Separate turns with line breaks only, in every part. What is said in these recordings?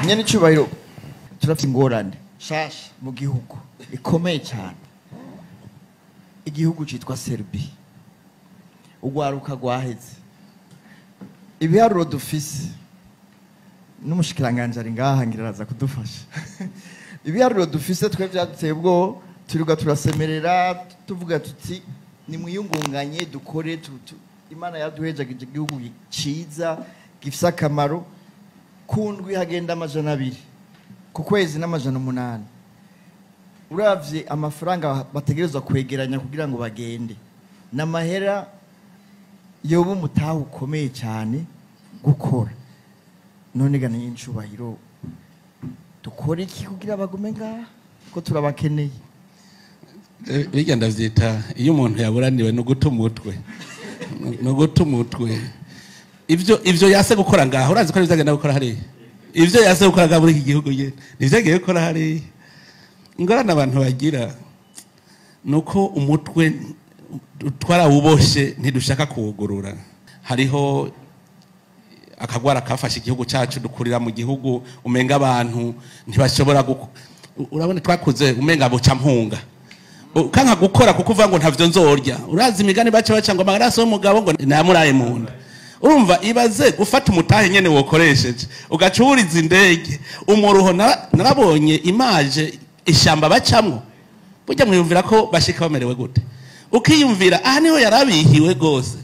Nyene icubahiro, turafite ingorane shasha mu gihugu ikomeye cyane. Igihugu citwa Serbia, urwaruka rwaheze. Ibiharuro dufise, n'umushikiranganje ari ngaha, ngira araza kudufasha. Ibiharuro dufise twe byaduteye ubwoba. Turiga turasemerera, tuvuga tuti: "Nimwiyungunganye, dukore." Imana yaduhejagije igihugu ciza gifise akamaro. Ku ndwi hagenda 200, ku kwezi n'800. Uravye amafaranga bategerezwa kwegeranya kugira ngo bagende, n'amahera yoba umutahe ukomeye cyane gukora. None ga n'incubahiro, dukora iki kugira bagume ngaha, ko turabakeneye?
Bijya ndavyita iyo umuntu yaburaniwe no guta umutwe, no guta umutwe. Ivyo yase gukora ngaho, urazi ko ari agenda gukora hariya. Ivyo yase gukora ngaho muri iki gihugu nyene, nivyo agiye gukora hariya. Ingorane abantu bagira nuko umutwe twarawuboshe, ntidushaka kuwugurura. Hariho akagwara kafashe igihugu cyacu. Dukurira mu gihugu umenga abantu ntibashobora. Urabona, twakuze umenga buca mpunga, kanka gukora kuko uvuga ngo ntavyo nzorya. Urazi imigani baca ngo amaraso y'umugabo ngo nayamuraye mu nda. Urumva, ibaze gufata umutahe nyene wokoresheje, ugacuriza indege umuruho. Narabonye image, ishamba bacamwo. Burya mwiyumvira ko bashika bamerewe gute? Ukiyumvira aha niho yarabihiwe gose.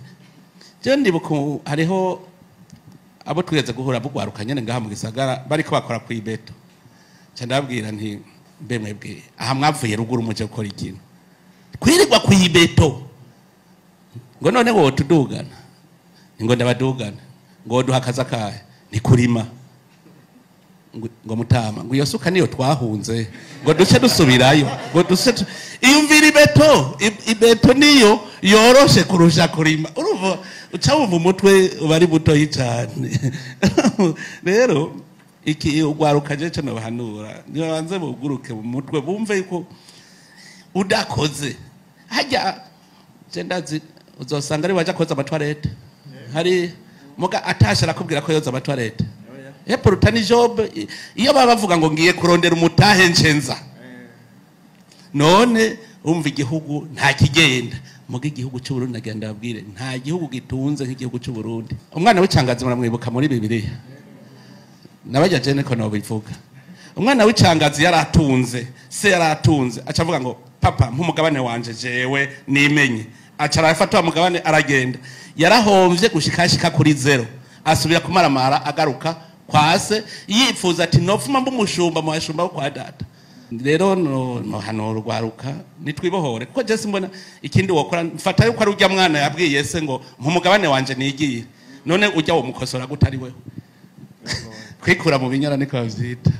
Je ndibuka hariho abo twigeze guhura bugwaruka nyene ngaha mu gisagara, bariko bakora kw'ibeto. Nca ndababwira nti: "Mbe mwebwe aha mwavuye ruguru muje gukora ikintu kwirirwa kw'ibeto?" Ngo: "None wotudugana?" Ngo: "Ndabadugana." Ngo: "Duha akazi." "Akahe?" "Ni kurima." Ngo: "Mutama," ngo, "iyo suka niyo twahunze, ngo duce dusubirayo, ngo duce iyumvira ibeto." Ibeto niyo yoroshe kurusha kurima. Urumva, uca wumva umutwe uba ari mutoyi cyane. Rero iki ugwaruka, je cyo nobahanura, nibabanze buguruke mu mutwe, bumve yuko udakoze hajya, je ndazi uzosanga ari waja koza amatoilette hari, muga atasha arakubwira ko yoza amatoilette. Eporuta ni job. Iyo baba bavuga ngo ngiye kurondera umutahe ncenza, none umva igihugu nta kigenda. Muga igihugu cy'u Burundi, nagenda babwire, nta gihugu gitunze nk'igihugu cy'u Burundi. Umwana w'icangazi muramwibuka muri Bibiliya, nabajya jene ko nobivuga. Umwana w'icangazi yaratunze, se yaratunze, aca avuga ngo: "Papa, nk'umugabane wanje jewe nimenye." Aca arafata wa mugabane, aragenda, yarahomvye gushika ashika kuri zéro, asubira kumaramara, agaruka kwa se, yifuza ati: "Nopfuma mba umushumba mu bashumba bo kwa data." Rero no hano rwaruka, nitwibohore, kuko je simbona ikindi wokora. Mfata yuko ari urya mwana yabwiye se ngo: "Nk'umugabane wanje nigiye." None ujya wo mukosora gute ari wewe? Kwikura mu binyara niko bavyita.